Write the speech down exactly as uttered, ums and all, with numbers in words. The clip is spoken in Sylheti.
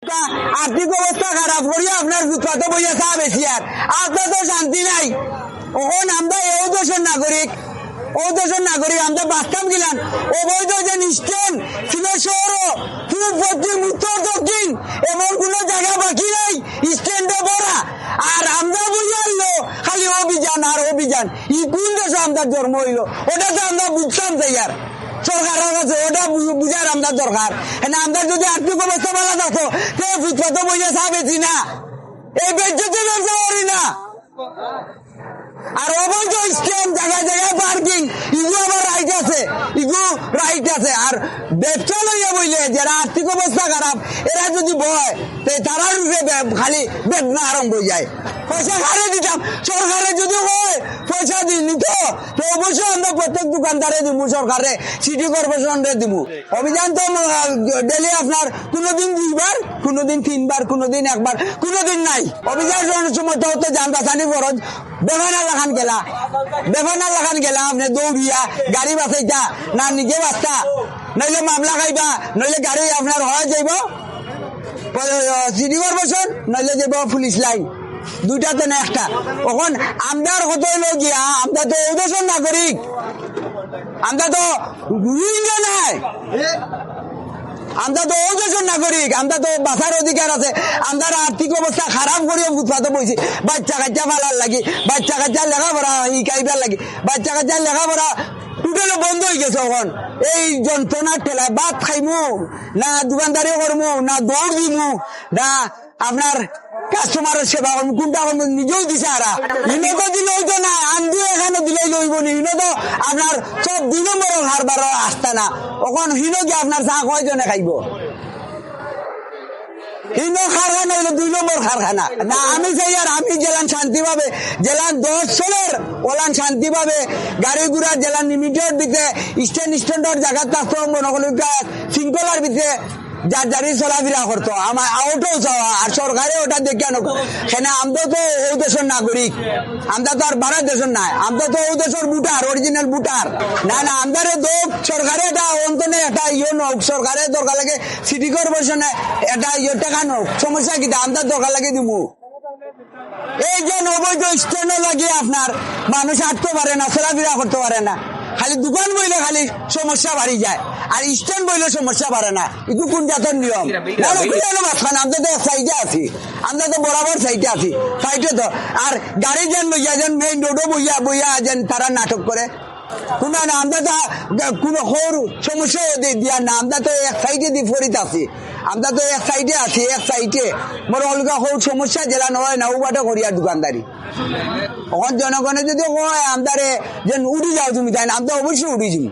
আর্থিক অবস্থা খারাপ করিয়া আপনার ফুটপাতো বইয়া চা বেচিয়ার, আপনার তো শান্তি নাই। অখন আমরা এও দেশর নাগরিক, ও দেশর নাগরিক, আমরা বাঁচতাম কিলান? অবৈধ যে স্ট্যান্ড, সিলেট শহরও পূব, পশ্চিম, উত্তর, দক্ষিণ, এমন কোনো জায়গা বাকি নাই স্ট্যান্ডে ভরা। আর আমরা বইয়া আইলো খালি অভিযান আর অভিযান। ই কোন দেশে আমরা জন্ম অইলো, ওটা তো আমরা বুঝতাম চাই। আর সরকারের কাছে ওটা বু-, বুঝার আমরা দরকার। এনে আমরা যদি আর্থিক অবস্থা ভালা থাকতো, তে ফুটপাতো বইয়া চা বেচি না, এই বেইজ্জতি ব্যবসা করি না। আর অবৈধ স্ট্যান্ড, জায়গায় জায়গায় পার্কিং, ইগু আবার রাইট আছে, ইগু রাইট আছে। আর ব্যবসা লইয়া বইলে যারা আর্থিক অবস্থা খারাপ, এরা যদি বয়, তে তারার উপরে বে-, খালি বেদনা আরম্ভ অই যায়। পয়সা কারে দিতাম, সরকারে যদি হয় পয়সা দি নিত, তো অবশ্যই আমরা প্রত্যেক দোকানদারে দিমু, সরকারে, সিটি কর্পোরেশনরে দিমু। অভিযান তো, আহ, ডেইলি আপনার কোনোদিন দুইবার, কোনোদিন তিনবার, কোনোদিন একবার, কোনোদিন নাই। অভিযান সময় তো, তো যান বাঁচানি ফরজ। বেফানা লাখান গেলা, বেফানা লাখান গেলা, আপনি দৌড়িয়া গাড়ি বাঁচাইতা, না নিজে বাঁচতা, নইলে মামলা খাইবা, নইলে গাড়ি আপনার হয়ে যাইব সিটি কর্পোরেশন, নইলে যাইব পুলিশ লাইন, দুইটাতে না একটা। অখন আমরার কথা হইল গিয়া, আমরা তো ও দেশর নাগরিক, আমরা তো রোহিঙ্গা নাই, আমরা তো ও দেশর নাগরিক, আমরা তো বাঁচার অধিকার আছে। আমরা আর্থিক অবস্থা খারাপ করিয়া ফুটপাতো বইছি, বাচ্চা কাচ্চা ফালার লাগি, বাচ্চা কাচ্চা লেখাপড়া শিখাইবার লাগি, বাচ্চা কাচ্চা লেখাপড়া টোটালি বন্ধ হয়ে গেছে। অখন এই যন্ত্রণার ঠেলায় ভাত খাইমু না, দোকানদারি করমু না, দৌড় দিমু না, আপনার কাস্টমারের সেবা করমু, কোনটা করমু, নিজেও দিশাহারা। হিনো তো দিলে হইতো না, আন্দু এখানে দিলেই লইব নি। হিনো তো আপনার সব দুই নম্বর কারবার আস্তা না। অখন হিনো কি আপনার চা কয়জনে খাইব? হিনো কারখানা হইলো দুই নম্বর কারখানা। না, আমি চাই আর আমি যেলান শান্তিভাবে, যেলান দশ চলের, ওলান শান্তিভাবে গাড়ি ঘোড়া যেলান লিমিটেড দিতে, স্ট্যান্ড স্ট্যান্ডার্ড জায়গা থাকতো, মনে করলো শৃঙ্খলার ভিতরে যার যারই চলাফেরা করতো, আমার আউটও চাওয়া, আর সরকারে ওটা দেখে আনো। কেন আমরা তো ও দেশর নাগরিক, আমরা তো আর ভারত দেশর নাই, আমরা তো ও দেশর ভোটার, অরিজিনাল ভোটার। না, না, আমরা তো সরকারে এটা অন্তনে একটা ইয়ে নোক, সরকারে দরকার লাগে সিটি কর্পোরেশনে এটা ইয়ে টাকা নোক, সমস্যা কিতা, আমরা দরকার লাগে দিমু। এই যে অবৈধ স্ট্যান্ড লাগে আপনার মানুষ আটতে পারে না, চলাফেরা করতে পারে না, খালি দোকান বইলে খালি সমস্যা বাড়ি যায়, আর স্ট্যান্ড বইলে সমস্যা বাড়ে না। এগু কোন জাতর নিয়ম? না, না, খুলে এলো মাঝখানে, আমরা তো এক সাইডে আছি, আমরা তো বরাবর সাইডে আছি, সাইডে তো। আর গাড়ি যেন লইয়া যেন মেইন রোডও বইয়া বইয়া যেন তারা নাটক করে। কোনো না, আমরা তো কোনো খৌর সমস্যা দিয়া না, আমরা তো এক সাইডে দি ফরিত আছি, আমরা তো এক সাইডে আছি, এক সাইডে। মোর অলগা খৌর সমস্যা জেলা নয় না, উবাটে করিয়ার দোকানদারি। অখন জনগণে যদি কয় আমরারে যেন উঠি যাও তুমি, তাই না, আমরা অবশ্যই উঠি যাবো।